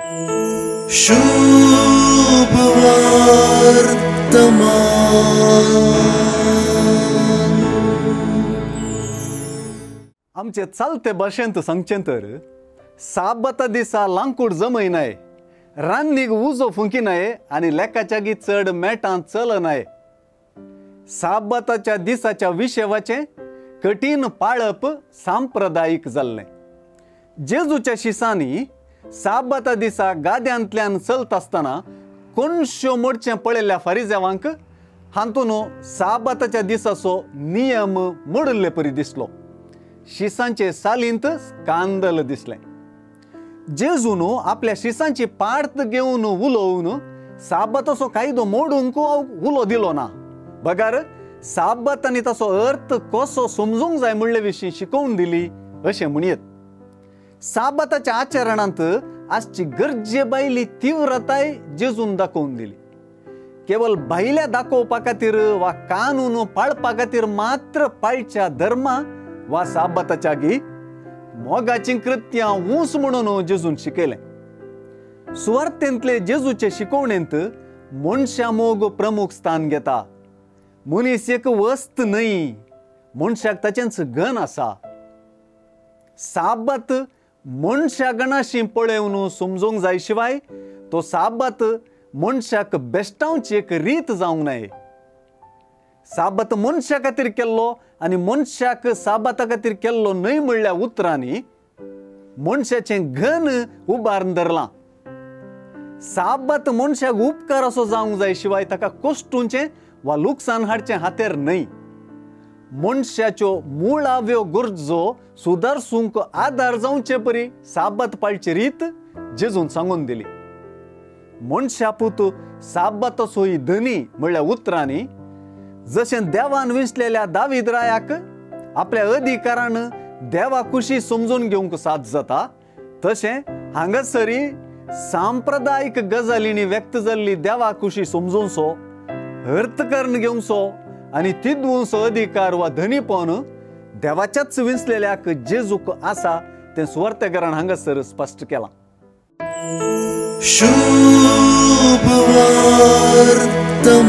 शुभ वर्तमान। आमचे चलते भाशेंत सांगचें तर साबाता दिसा लांकूड जमयनाय, रान्नीक उजो फुंकिनाय आनी लेकाच्यागी चड मेटां चलनाय। साबाताच्या दिसाच्या विशेवाचें कठीण पाळप सांप्रदायीक जाल्लें। जेजूच्या शिसांनी साबाता दिसा गाद्यांतल्यान चलता आसतना कोणश्यो मोडचें पळयल्ल्या फारिजेवांक हातून साबाताच्या दिसाचो नियम मोडिल्ले परी दिसलो। शिसांचे सालींत स्कांदल दिसलें। जेजून आपल्या शिसांची पार्त घेवन उलोवन साबाताचो कायदो मोडूंक उलो दिलो ना, बगर साबात आनी ताचो अर्थ कसो समजूंक जाय म्हणले विशीं शिकोवन दिली अशें म्हणयेत। साबाताच्या आचरणांत आसची गरजे भायली तीव्रताय जेजून दाखोवन दिली। केवल भायल्या दाखोवपा खातीर वा कानून पाळपा खातीर मात्र पाळच्या धर्मा वा साबाताच्या गी मोगाचीं कृत्यां ऊंच म्हणून जेजून शिकयलें। सुवार्थेंतले जेजूचे शिकोवणेंत मनशा मोग प्रमुख स्थान घेता। मनीस एक वस्त न्हय, मनशाक ताचेंच गण आसा। साबात मनशा गणाशी पळोवन समजूंक जाय शिवाय तो साबात मनशाक बेश्टावची एक रीत जावंक नाय। साबात मनशा खातीर केल्लो आनी मनशाक साबाता खातीर केल्लो न्हय म्हणल्या उतरांनी मनशाचें घन उबारून धरलां। साबात मनशाक उपकार असो जावंक जाय शिवाय ताका कोश्टुंचें वा लुकसाण हाडचें हातेर न्हय। मनशाच्यो मुळाव्यो गरजो सुदारसूंक आदार जावचे परी साबात पाळची रीत जेजून सांगून दिली। मनशापूत साबाताचोय धनी म्हणल्या उतरांनी जशें देवान विंचलेल्या दावीद रायाक आपल्या अधिकारान देवा कुशी समजून घेवंक साथ जाता, तशें हांगासरी सांप्रदायीक गजालींनी व्यक्त जाल्ली देवा कुशी समजूनसो, अर्थ करून घेवचो आनी तिदूंचो अधिकार वा धनीपण देवाच्याच विंचलेल्याक जेजूक आसा तें सुवार्तेकारान हांगासर स्पश्ट केलां। शुभ वर्तमान।